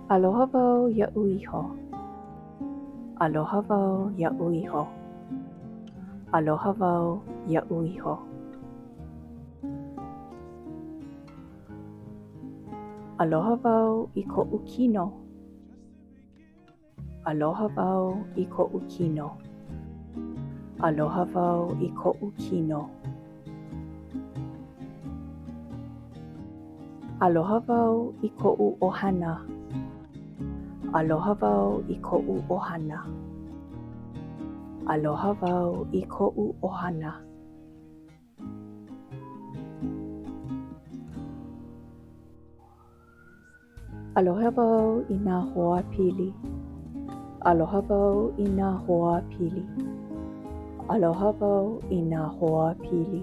Aloha wau iaʻu iho. Aloha wau iaʻu iho. Aloha wau iaʻu iho. Aloha wau i koʻu kino. Aloha wau i koʻu kino. Aloha wau i koʻu kino. Aloha wau i koʻu ʻohana. Aloha wau i koʻu ʻohana. Aloha wau i koʻu ʻohana. Aloha wau i nā hoa pili. Aloha wau i nā hoa pili. Aloha wau i nā hoa pili.